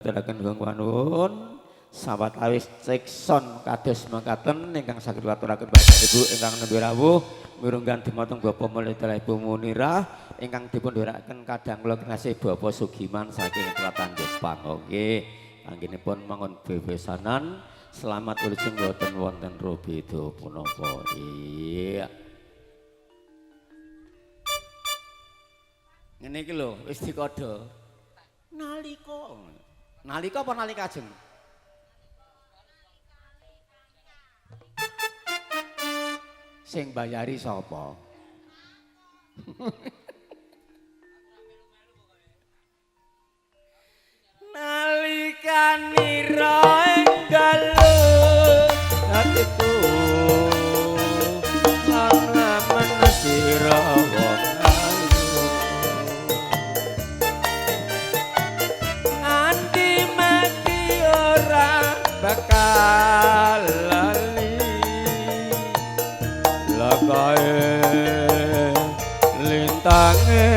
Aturaken nuwun sawetawis cek son kados mekaten ingkang saged aturaken Bapak Ibu ingkang nembe rawuh mirunggan dumateng Bapak Mulya Ibu Munirah ingkang dipun dherekaken kadang kula kinasih Bapak Sugiman saking Selatan Jepang. Oke, anggenipun mangun bebesanan selamat wilujeng boten wonten rubeda punapa. Iya. Ngene iki lho wis dikode. Nalika. Nalika apa nalika ajeng? Sing bayari sapa? Nalikanira ing dalu atiku lan sira wong ayu nganti mati ora bakal lali lakae lintange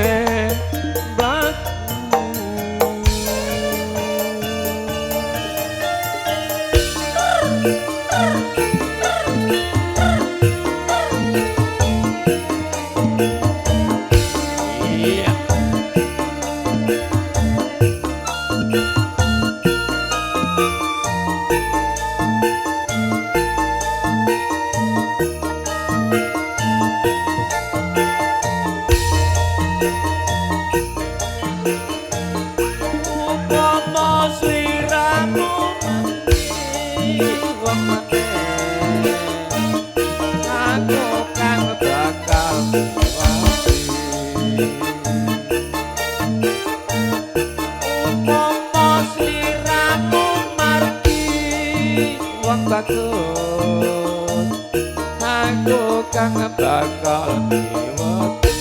aku kang bakal miwati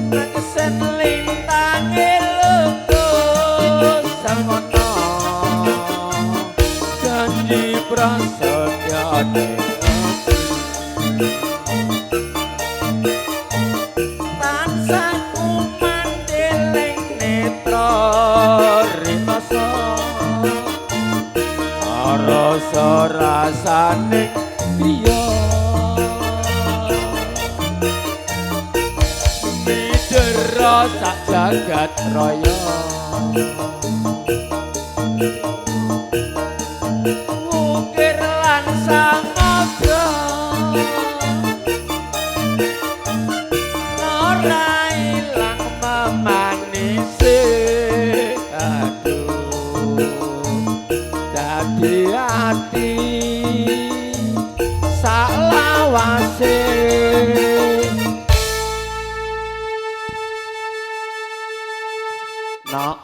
kesen lintange luput samono janji prasetyane tansah kumandeling netra rimasa rasa rasane griya midera sak jagat raya ukir lan samodra ora ilang memanise aduh dadi ati saklawase. Nok,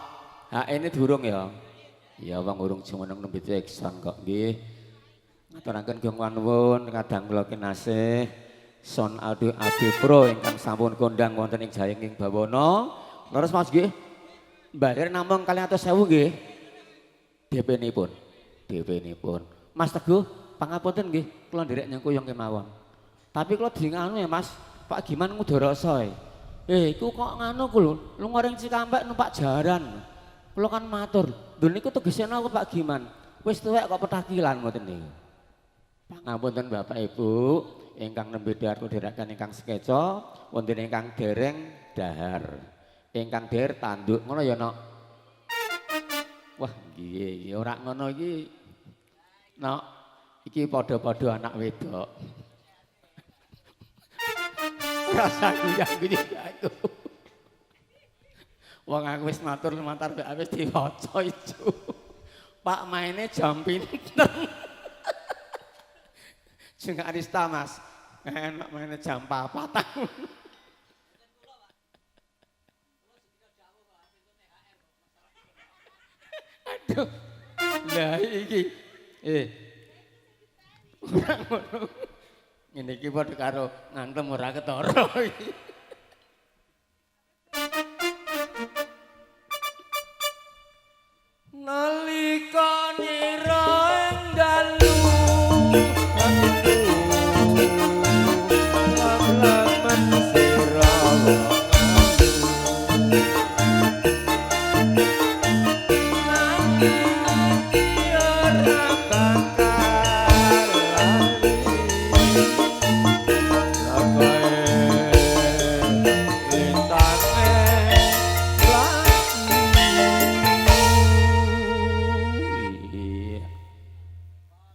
hak ini durung ya. Ya wong urung jumeneng nembe cekson kok nggih. Ngaturaken gong panuwun kadang kula kinasih Son Audio Abi Pro ingkang sampun kondang wonten ing Jayenging Bawana. Leres Mas nggih. Bayar namung 200.000 nggih. DP-nipun. DP-nipun. Mas Teguh, pangapunten nggih, kula nderek nyengkuyung kemawon. Tapi kula di nganu ya Mas, Pak Giman ngudarasa e. Iku kok nganu ku lho, lunga ring Cikampek numpak jaran. Kula kan matur, lho niku tegese napa Pak Giman? Wis tuwek kok petakilan ngoten niku. Pangapunten Bapak Ibu, ingkang nembe dhahar kula ingkang sekeca, wonten ingkang dereng dahar. Ingkang der tanduk ngono ya, Nok. Wah, nggih, ora ngono iki. Nok, iki padha-padha anak wedok. Rasa guyu aku. Wong aku wis matur lumantar wis diwaca ijo. Pak maine jam pinten? Jeng Arista Mas. Enak maine jam 4. Aduh. Lah iki ora ngono. Ngene iki padha karo ngantem ora ketara iki. Nalika nira ing dalu atiku lamun sira wong ayu. Abang.